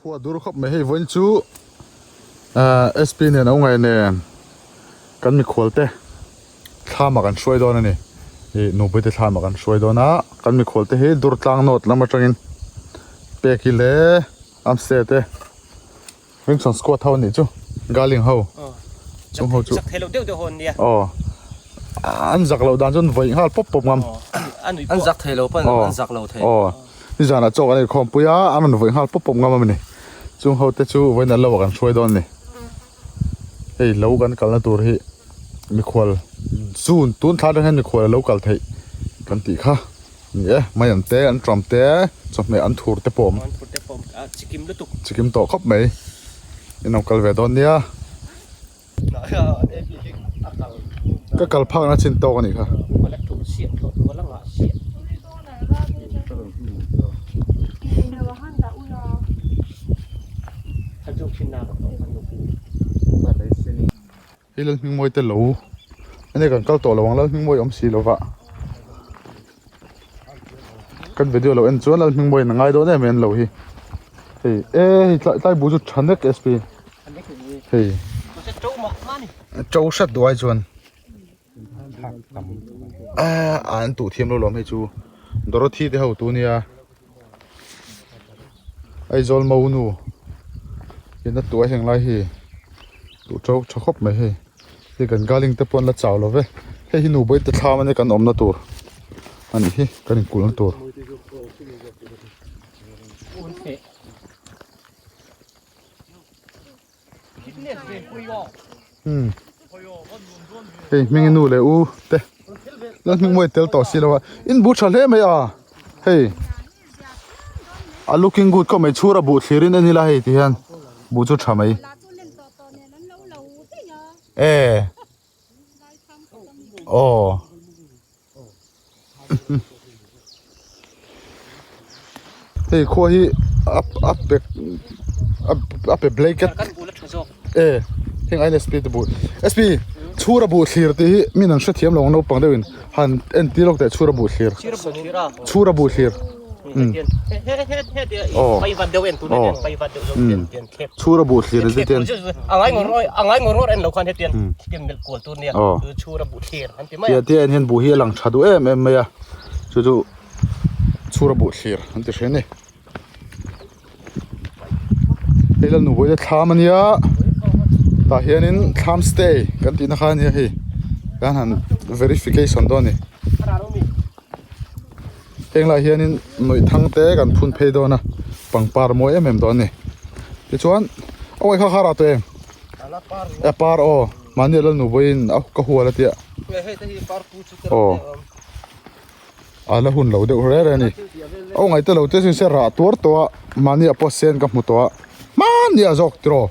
Khua dur khawp mai hei vawiin chu SP nen a ungaih nen kan mikhual te thlam ah kan hruai dawn a ni ih nupui te thlam ah kan hruai dawn a kan mikhual te hi dur tlang nawt lam atangin peki leh amse te. Ringson squad ho anih chu Galing ho chung ho chu Zak thei lo deuh deuh ho an nia. Aw an zak loh dan chuan vawi nghal pawp pawp ngam. An zak thei lo pawn an zak lo thei. Aw nizanah chaw kan inkhawm pui a an rawn vawi nghal pawp pawp ngam a ni. Chung ho te chu vawiin an lo ah kan hruai dawn a ni. Hei lo kan kalna tur hi mikhual zun tun thla atang hian mikhual a lo kal theih kan tih kha. Ni e, mai an te, an tram te, chawhmeh an thur te pawh a awm. An thur te pawh a awm, a chikim lutuk. Chikim tawh khawp mai. In lo kal ve dawn nia. Ka kal phakna chin tawk a nih kha. Hei Lalhmingmawi te lo enge kan kal tawh lo ang Lalhmingmawi awm si lova kan video lo en chuan Lalhmingmawi in a ngai dawn em em lo hi hei e hei tlai tlai bu chu tha nek sp hei to hrat duh ai chuan a an tuh thiam lo lawm hei chu Dorothy te ho tu nia. Aizawl mo nu in a tuai heng lai hi duh tho tha khawp mai hei hei kan galing te pawh an la chau lo ve hei hi nu bawihte thlam ania kan awmna tur a nih hi kan inkulhna tur. Hei hming nu leh u te la hming mawi tel tawh si lo a in bu tha hle mai a hei a looking good khawp mai chhura buh thlir in en ila hei ti hian buh chu tha mai e aw. Hei khua hi a a pe a pe blanket e heng aiin sp te buh sp chhura buh thlir tih hi min an hrethiam lo ang naupang deuhin han entir lawk teh chhura buh thlir chhura buh thlir. Chhura buh thlir te ten tia tia en hian buh hi a lang tha duh em em mai a chu chu chhura buh thlir an ti hre a ni hei la nubuai te thlam a nia tah hianin thlam stay kan tihna kha a nia hei kan han verification dawn a ni. Heng lai hianin nuih thang te kan phun phei dawn a pangpar mawi em em dawn a ni tichuan aw kha kha rah tawh em a par aw mahni a lalnu vawiin a ka hual a tia aw a la hun lo deuh reng reng a ni aw ngaihte lo te chu se rah tuar tawh a mahni ah pawh sen ka hmu tawh a hmanni ah zawk tiraw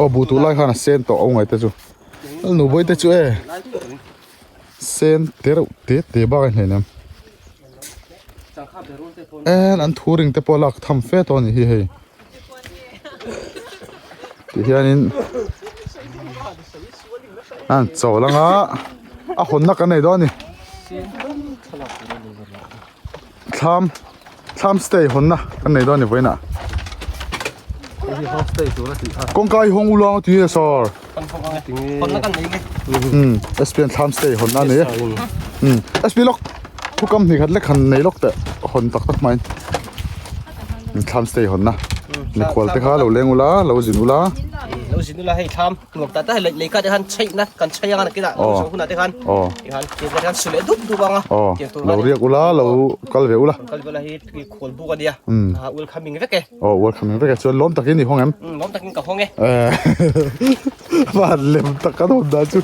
aw buh tuh lai khan a sen tawh aw ngaihte chu lalnu vawi te chu e. Sen te reuh te te bak a hneinem en an thu ring te pawh lak tham fe tawh a ni hi hei ti hianin an chawl anga a hawnna kan nei dawn a ni thlam thlam stay hawnna kan nei dawn a ni vawiinah kawngka hi hawng ulang a ti e sir sp an thlam stay hawnna a nei e sp lawk thukam hnih khat lek han nei lawk teh hawn tak tak hmain thlam stay hawnna mikhual te kha lo leng ula lo zin ula lo zin ula hei thlam Nuam ta ta hei lei ka te khan chheih na kan chhei anga nakinah lo zawh hunah te khan ti khan tiang te khan su leh dup dup anga tiang tur lo riak ula lo kal ve ula kal ve ula hi khual buk ania a welcoming vek e aw welcoming vek e chuan lawm takin i hawng em lawm takin ka hawng e van lem tak kan hawn dan chu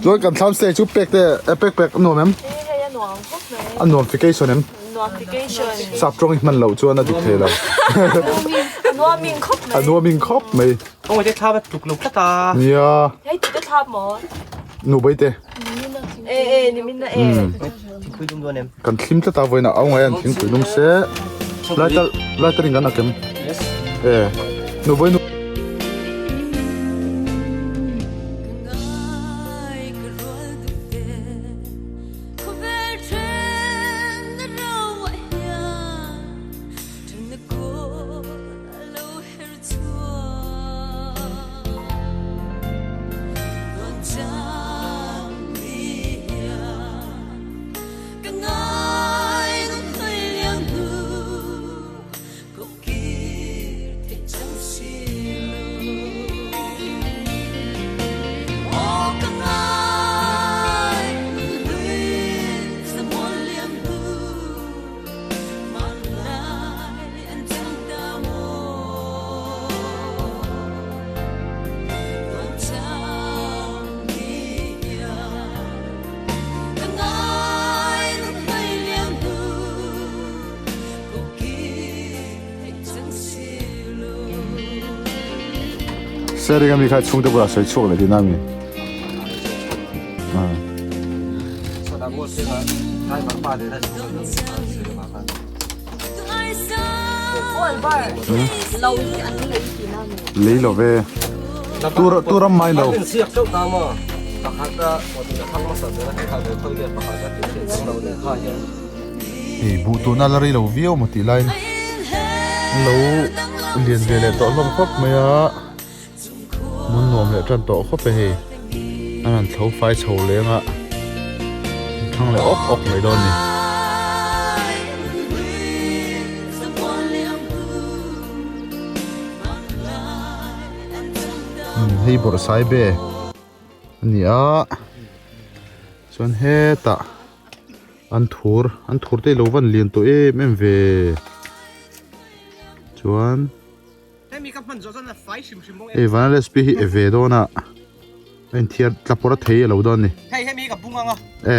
chuan kan thlam stay chu pek te pek pek nuam em hei a nuam khawp mai a nuamfication em Nuamfication. Sap tawng i hman loh chuan a dik thei lo. A nuaming khawp mai. A nuaming khawp mai. Aw te thlap a tluk lo tlat a. Nia. Hei tu te thlap maw? Nu bai te. E e ni min na e. Thingpui lum dawn em? Kan thlim tlat a vawiin ah au ngai an thingpui lum se. Lai tal lai tarin kan akem. Yes. E nu bai nu. Sharing ami kha chhungte bulah sawi chhuak leh tihna ami. Lei lo ve. Tur tur ram mai lo. Hei buh tuna la rei lo viau maw tih laiin an lo lian ve leh tawh hlawm khawp mai a hmun nuam leh tan tawh khawp e hei an han thlo fai chho leng a an thlang leh awk awk mai dawn a ni. Hei bawrhsaibe a ni a chuan hetah. An thur an thur te ilo van lian tawh em em ve chuan hei vanlalsp hi e ve dawn a a inthiar tla pawr a thei alo dawn a ni e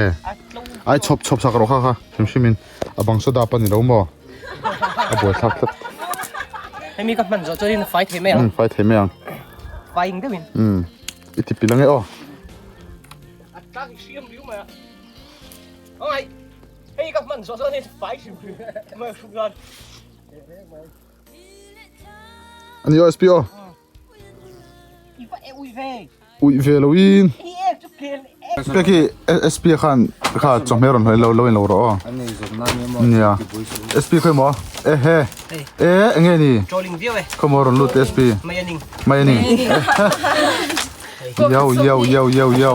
ai chhawp chhawp sak rawh kha kha hrim hrim in a bang saw dap a ni lo maw a buai thlak tlat fai thei mai ang i ti pilh ange aw. Ani aw SP aw. Ui ve lo in. Peki SP khan kha chawhmeh rawn hlawh lo lo in lo rawh aw. Nia. SP khawi maw? E he. E enge ni? Khawi maw rawn lut SP. Mai aning. Yo yo yo yo yo.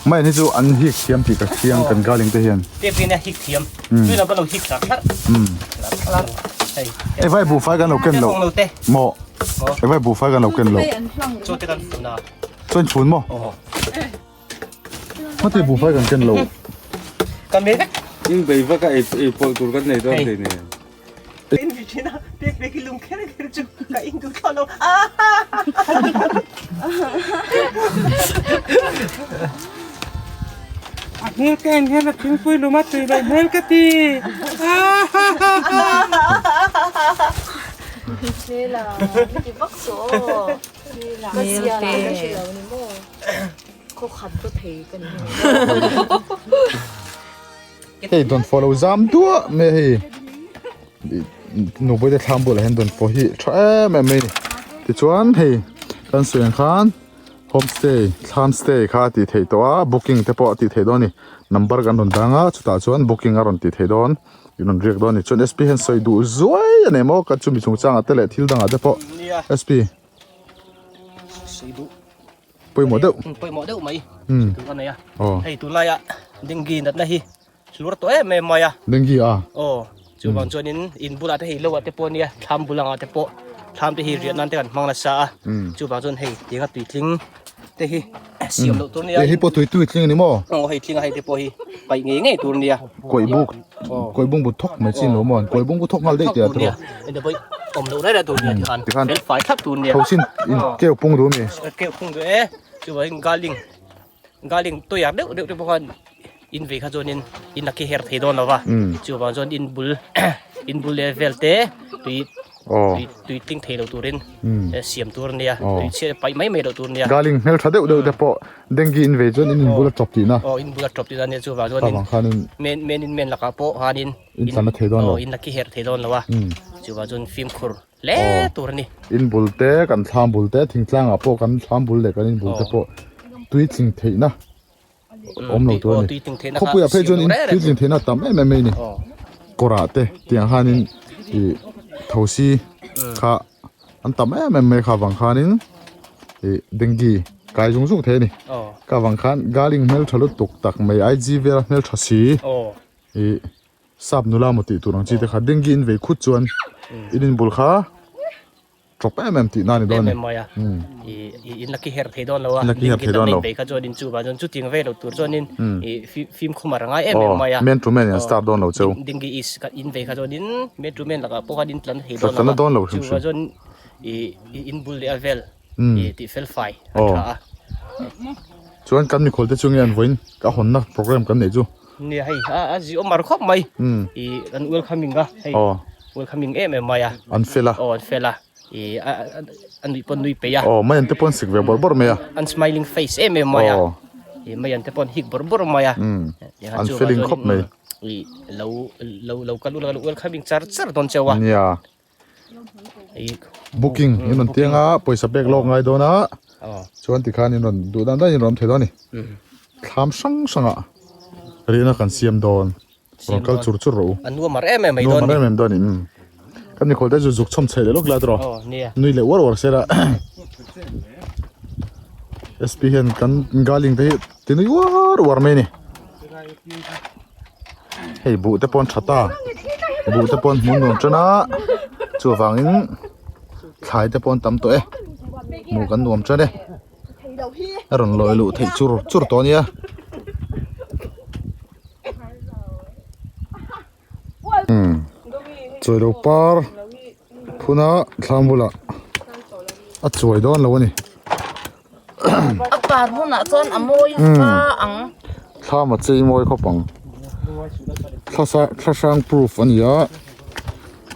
Mai ni chu an hik thiam tih ka chiang kan galing te hian. Pepin a hik thiam. Tui lo ka lo hik thlar thlar. E vai buhfai kan lo ken lo. Maw. E vai buhfai kan lo ken lo. Chaw te kan fun a. Chaw in fun maw? Hmate buhfai kan ken lo. Kan ve vek. In bei vak a ei pawlh tur kan nei dawn thei nen. In vi thin a, pek pek i lung kher kher chu ka in duh thlawh lo. A hmel ka en hian a thingpui lum a tui loh hmel ka ti. Hmela, mi ti vak suh aw. Ka zia lah ka hre lo ni maw. Khaw khat chu thei ka ni. Hei dawnfawh lo zam duah mai a hei nupui te thlam bulah hian dawnfawh hi tha em em mai a ni tichuan hei kan sawi ang khan homestay thlam stay kha a tih theih tawh a booking te pawh a tih theih dawn a ni number kan rawn dang a chutah chuan booking a rawn tih theih dawn in rawn riak dawn a ni chuan sp hian sawi duh zuai a nei maw ka chumi chungchangah te leh thil dangah te pawh sp. Pawimawh deuh. Pawimawh deuh mai. Tur a nei a. Hei tunlaia dengue natna hi hlur tawh em em mai a. Dengue a. Aw. Chuvang chuanin in bulah te hei lo ah te pawh nia thlam bul angah te pawh thlam te hi riah nan te kan hmang nasa a. Chuvang chuan hei tianga tuitling te hi siam loh tur nia. Hei pawh tui tui tling a ni maw? Aw hei tling a hei te pawh hi paih ngei ngei tur nia. Kawih buk Kawi bungbu thawk mai chin lo maw? Kawi bungbu thawk nghal daih tih a tawh. Awm loh reng reng tur nia tikhan. Tikhan. Fel fai thlap tur nia. Tho chin in keu pung duh ami? Keu pung duh e. Chuvangin galing galing tawih deuh deuh te pawh khan in vei kha chuanin in a khi her thei dawn lo va. Chuvang chuan in bul in bul leh vel te tui Aw. Tui tling thei lo turin siam tur ania. Tui chhiat paih mai mai loh tur ania. Galing hmel tha deuh deuh te pawh dengue in vei chuan in inbul a chawp tihna. Aw in bul a chawp tihna ania chuvang chuan in khanin men men in men lakah pawh khanin in tlan a thei dawn lo. Aw in la ki her thei dawn lo a. Chuvang chuan fimkhur hle tur a ni. In bul te kan thlam bul te thingtlangah pawh kan thlam bul leh kan in bul te pawh tui tling theihna awm lo tur a ni khawpuiah phei chuan in tui tling theihna a tam em em mai a ni kawrah te tiang hianin ih thosi kha an tam em em mai kha vang khanin ih dengue kai zung zung thei a ni ka vang khan garling hmeltha lutuk tak mai IG vela hmeltha si ih sap nula maw tih tur ang chi te kha dengue in vei khut chuan in inbul kha. Chawp em em tih na ni dawn ni. Em em mai a. I in la ki her thei dawn lo a. La ki her thei dawn lo. Bei kha chuan in chu vang chuan chuting ve lo tur chuan in i fim khumar a ngai em em mai a. Man to man in start dawn lo cheu. Dengue is ka in vei kha chuan in man to man lakah pawh khan in tlan thei dawn lo. Tlan dawn lo hrim hrim. Chu vang chuan i in bul leh a vel i tih fel fai a tha a. Chuan kan mikhual te chu nge an vawiin ka hawnna program kan neih chu. Nia hei a ziawm mar khawp mai. I kan welcoming a hei. Welcoming em em mai a. An fel a. Aw an fel a. Ih a nuih pawn nui peih a. Aw mai an te pawn sik ve bawrh bawrh mai a. An smiling face em em mai a. Aw. Ih mai an te pawn hik bawrh bawrh mai a. Umm an feeling khawp mai. Ih lo lo lo kal ula welcoming char char dawn cheu a. Nia. Ih. Booking in rawn tiang a pawisa pek lawk ngai dawn a. Aw. Chuan tikhan in rawn duh dan dan in rawn awm thei dawn a ni. Thlam hrang hrangah rihna kan siam dawn. Rawn kal chur chur rawh u. A nuam mar em em mai dawn ni. Nuam mar em em dawn ni. Umm. Kan mikhual te chu zuk chhawm chheih leh lawk lai tawh. Aw nia. Nui leh uar uar se la. SP hian kan galing te hi ti nui uar uar mai a ni. Hei buh te pawh an tha ta. Buh te pawh an hmuh nuam tan a. Chuvangin thlai te pawh an tam tawh e. Hmuh kan nuam tan e. A rawn lawi luh theih chur chur tawh a nia. Umm chawi lo par phuna thlam bulah a chuai dawn lo a ni. A par hunah chuan a mawi va ang. Thlam a chei mawi khawp ang. Thlasa thlahrang proof a ni a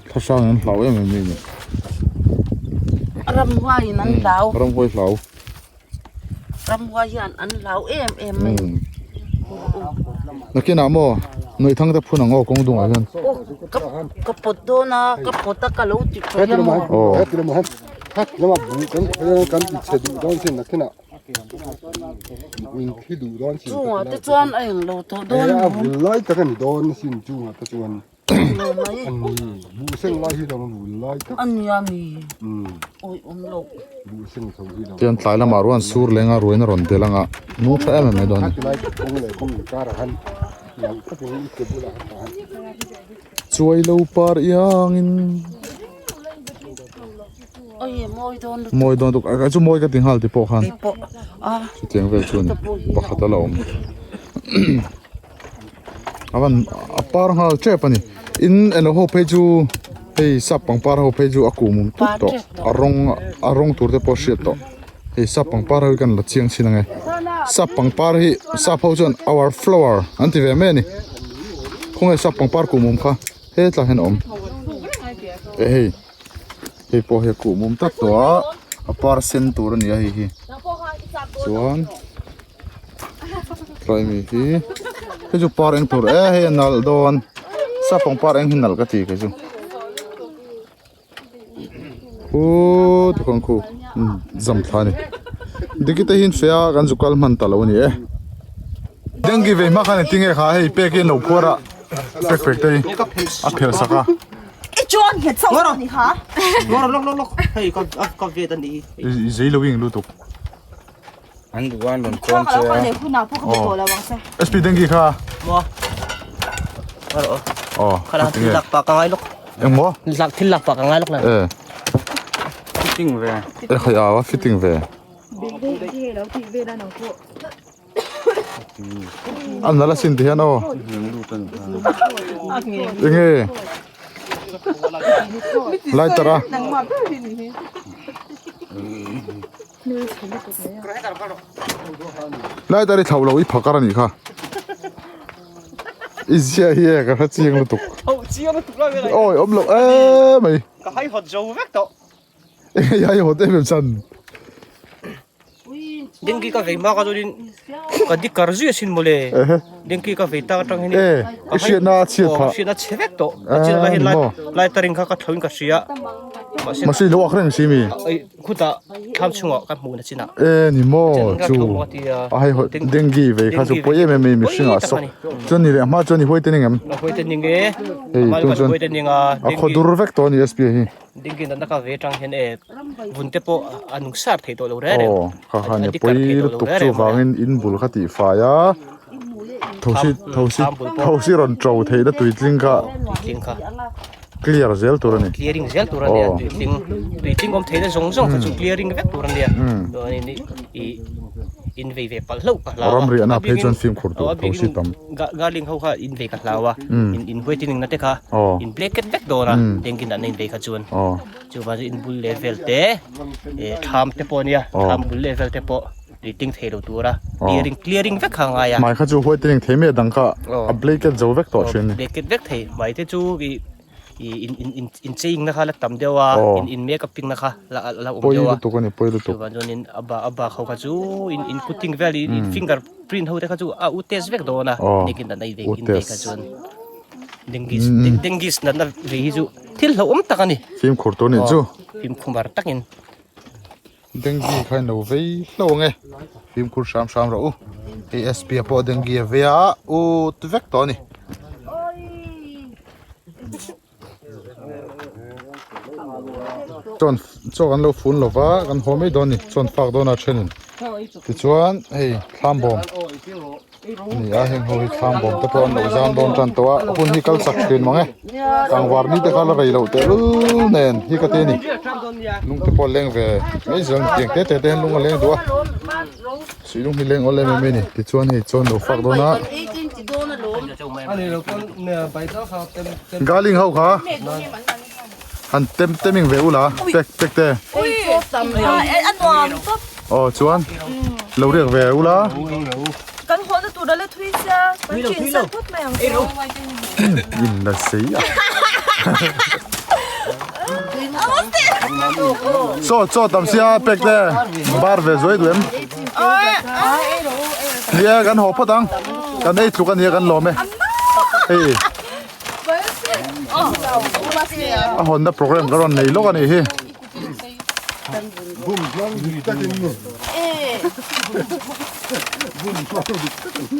thlahrang an hlau em em mai a ni. Ramhuai in an hlau. Ramhuai hlau. Ramhuai hian an hlau em em mai. Nakinah maw Nuihthang te phun ang aw kawng dungah hian. Aw ka ka pawt dawn a ka pawt a ka lo ti thei a maw. Aw. Chungah te chuan a englo tawh dawn maw. Ania mi awi awm loh. Tian tlai lamah ruan sur leng a ruain a rawn del anga nung tha em em mai dawn a ni. Chuai lo par iangin. Mawi dawn tuk a chu mawi ka ti nghal ti pawh khan chutiang vel chu a ni pakhat a la awm. A van a par nghal tep a ni in eng ho phei chu hei sap pangpar ho phei chu a kuh mum tut tawh a rawng a rawng tur te pawh a hriat tawh hei sap pangpar ho hi kan la chiang chin ange sap pangpar hi sap ho chuan our flower an ti ve mai a ni khawnge sap pangpar kuh mum kha hetlai hian a awm eh hei hei pawh hi a kuh mum tak tawh a a par sen tur a ni a hei hi chuan. Tlai mi hi hei chu par eng tur e hei a nalh dawn sapang par eng hi nalh ka ti kei chu khuuu tukang khu zam thla a ni diki te hi an feh a kan zu kal hman ta lo a ni e dengue ve hma khan engtin nge kha hei pek hi an lo phuar a pek pek te hi a phelh sak a. I zei lo ing lutuk. An duh a an rawn kawm che a. SP Dengue kha. Maw. Aw. Khala thil lak pah ka ngai lawk. Eng maw? Lak thil lak pah ka ngai lawk la. Eh. Fitting ve. Eh khai awa fitting ve. An nala sin ti hian aw. Enge. Lighter a. Lighter i thlauh lo i phakar a nih kha i zia hi e ka hre chiang lutuk awi awm loh em mai ka hai hawt zo vek tawh i hai hawt em em chan dengue ka vei hma ka chuanin ka dik kar zui asin mawle dengue ka vei tak atang hian e i hriatna a chhiat phah hriatna chhe vek tawh ka chin lai hian lighter in kha ka thlauhin ka hria mahse i lo ak reng si mi Khutah thlam chungah ka hmuh na chinah. E ni maw chu a hei haw dengue vei kha chu pawi em em mai mihring ah sawk chuan ni leh hma chuan i huai te ning em huai te ning e hei tun chuan a khaw dur vek tawh a ni spa hi dengue natna ka ve atang hian e vun te pawh a nung sar thei tawh lo reng reng aw kha kha nia pawi lutuk chu vangin in bul kha tih fai a thosi thosi thosi rawn to theihna tuitling kha tuitling kha. Clear zel tur a ni. Clearing zel tur a nia tuitling tuitling awm theihna zawng zawng kha chu clearing vek tur a nia chuanin i in vei ve palh hlauh ka hlau a Ram riahna phei chuan fimkhur tur tho si tam. Garling ho kha in vei ka hlau a in in whitening na te kha in blacket vek dawn a dengue natna in vei kha chuan chuvang chu in bul leh vel te thlam te pawh a nia thlam bul leh vel te pawh tuitling thei lo tur a clearing clearing vek kha a ngai a. Hmai kha chu whitening thei mai a dang kha a blacket zo vek tawh thin a ni. Blacket vek thei hmai te chu i. In in in in cheiing na kha la tam deuh a in in make up na kha la la awm deuh a pawi lutuk a ni pawi lutuk chuvang chuan in a ba a bak ho kha chu in in kutting vel in in finger print ho te kha chu a u test vek dawn a dengue natna i vei in vei kha chuan dengue dengue natna vei hi chu thil hlauhawm tak a ni fimkhur tur a nih chu fimkhur takin Dengue kha in lo vei hlauh ang e fimkhur hram hram rawh u hei sp a pawh dengue a vei a ut vek tawh a ni. Chuan chaw kan lo fun lo va kan haw mai dawn a ni chuan fak dawn a thenin tichuan hei thlam bawm a ni a heng ho hi thlam bawm te pawh an lo zam dawn tan tawh a hun hi kal chak thin mang e tlangvar mi te kha la rei loh tehlul nen hi ka ti a ni lung te pawh a leng ve mai zel a ni tiang te te te hian lung a leng duh a suih lung hi leng awl em em a ni tichuan hei chuan lo fak dawn a. Galing ho kha han tem teming ve ula pek pek te aw chuan lo riak ve ula kan haw na tur ala thui sia kan chin sak phawt mai ang chu in la sei a chaw chaw tam sia pek te bar ve zuai duh em nia kan haw phawt ang kan ei tluk ania kan lawm e hei a hawnna program ka rawn nei lawk a nih hi.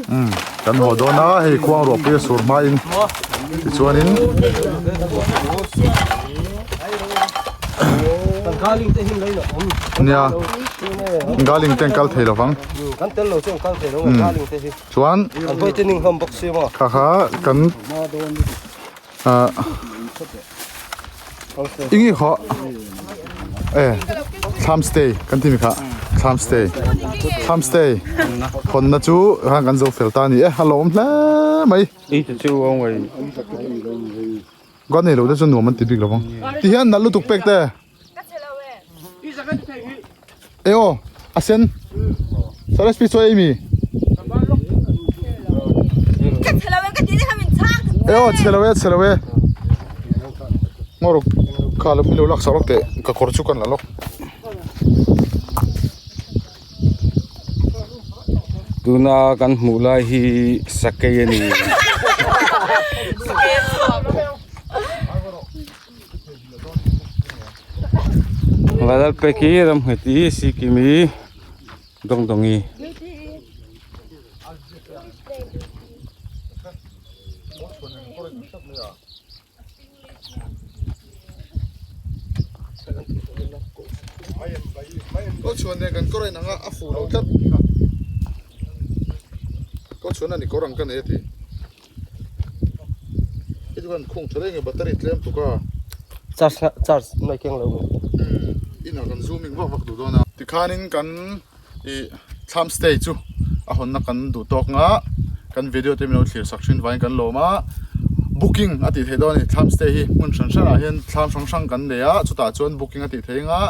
Umm kan haw dawn a hei khuang ruah pui a sur hmain tichuanin nia galing te an kal thei lovang chuan kha kha kan ah eng nge khaw e thlam stay kan tih mi kha thlam stay thlam stay hawnna chu hang kan zo fel ta a ni e a lawm hle mai guan nei lo te chu nuam an ti bik lo vang ti hian nalh lutuk pek te. E aw a sen Saraspi chuan ei mi e aw chhe lo e chhe lo e ngaw rawh kha lo mi lo lak sak lawk teh ka kawr chu kan la lawk. Tuna kan hmuh lai hi sakei a ni. Valalpeki Ramhngeti Sikimi Dawngdawngi. Ko chhuan nen kan kawr a inang a a fuh lo tlat ko chhuan a ni kawr ang ka nei a ti. Hei chu kan khung tha reng e battery tlem tuk a. Charge na charge mai keng lo nge. Umm inah kan zoom in vak vak duh dawn a. Tikhanin kan ih thlam stay chu a hawnna kan duh tawk nga kan video te min lo thlir sak thin vangin kan lawm a booking a tih theih dawn a ni thlam stay hi hmun hran hranah hian thlam hrang hrang kan nei a chutah chuan booking a tih theih anga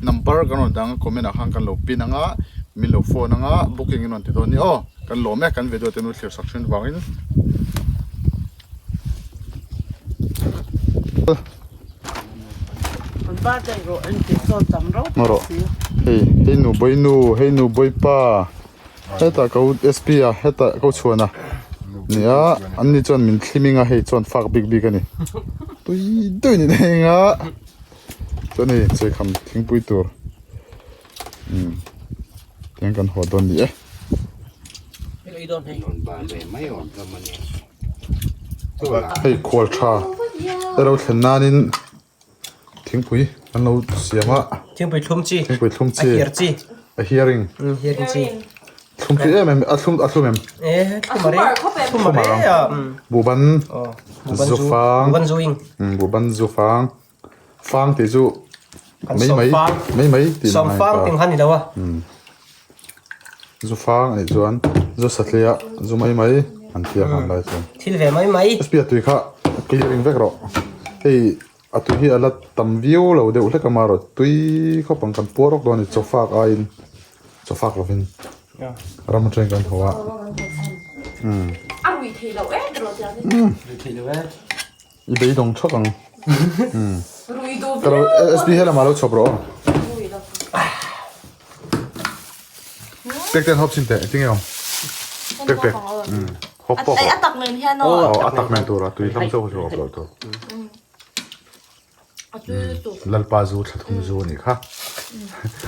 number kan rawn dang a comment ah khan kan lo pin anga min lo phone anga booking in rawn ti dawn a ni aw. Kan lawm e, kan video te nu thlir sak thin vangin. Ngaw rawh, hei hei nu bawi nu, hei nu bawi pa, hetah ka u SP a, hetah ka u chhuan a nia, an ni chuan min thlim a hei chuan fak bik bik a ni, tui deuhin in eng a, chuan hei chawihkham thingpui tur. Umm tiang kan haw dawn ni e. Hei khual tha te lo thlen nanin thingpui an lo siam a. Thingpui thlum chi. Thingpui thlum chi. A hiar chi. A hiaring. Hiaring chi. Thlum chi em em a thlum a thlum em. E thlum a re. Thlum a re a. Buhban zufang. Buhban zuing. Buhban zufang. Fang tih chu mai mai mai mai tih Sawm fang tih kha ni lo a. Zu fang anih chuan zu satliah zu mai mai an tia han lai chuan. Thil ve mai mai. Spear tui kha clearing vek rawh. Hei a tui hi a la tam viau lo deuh hlek a marawh tui khawp ang kan puar awk dawn a ni chaw fak aiin chaw fak lovin ram atangin kan haw a. A rui thei lo e. Rui thei lo e. I beidawng thak ang. Ka lo SP helamah lo chhawp rawh aw. Pek ten hawp chin teh tinge awm. Pek pek. Hawp pawk. A tak nen hian aw. Aw a tak nen tur a tui hlam chauh chu hawp loh tur. A tui lutuk. Lalpa zu thla thum zu anih kha.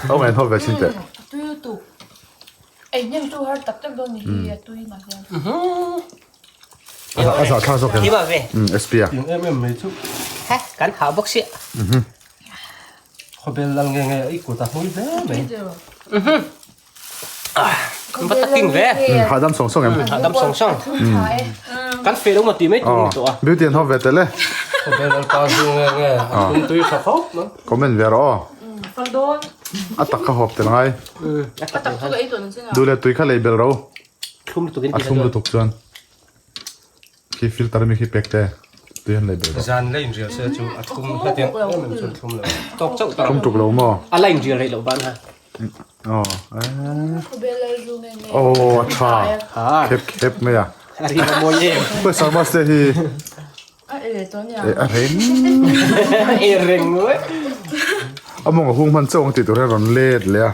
Aw ngen hawp ve chin teh. A tui lutuk. Ei hnem chu har tak tak dawn ni hi a tui mah hian. A zah thla zawk em? Kima ve. SP a. Ting em em mai chu. He kan hah bawk sia. Khawbel lal nge nge i kut a hmui hle mai. Va taking ve. Hahdam sawng sawng em? Hahdam sawng sawng. Kan fe lo ma ti mai tur ni tawh a. Beauty an hawp ve tel e. Khawbel lal pa zu nge nge a thum tui tha khawp mai. Comment ve rawh aw. Fal dawn. A tak kha hawp tel ngai. A tak chu ka ei tawh nang sin a. Duh leh tui kha lei bel ro. Thlum lutuk in A thlum lutuk chuan. Khi filter mi khi pek te tui han lei bel rawh. Zan la inrial se chu a thlum hetiang em em chuan thlum lo. Tawk chauh tawh. Thlum tuk lo maw? A la inrial rei loh ban ha. Aw. Aw a tha. Khep khep mai a. A ri mawi em. Pawisa master hi. A e tawh nia. A reng. E reng mawi. A mawng a hung hman chauh ang tih tur hian rawn let leh a.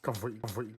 Ka vawi.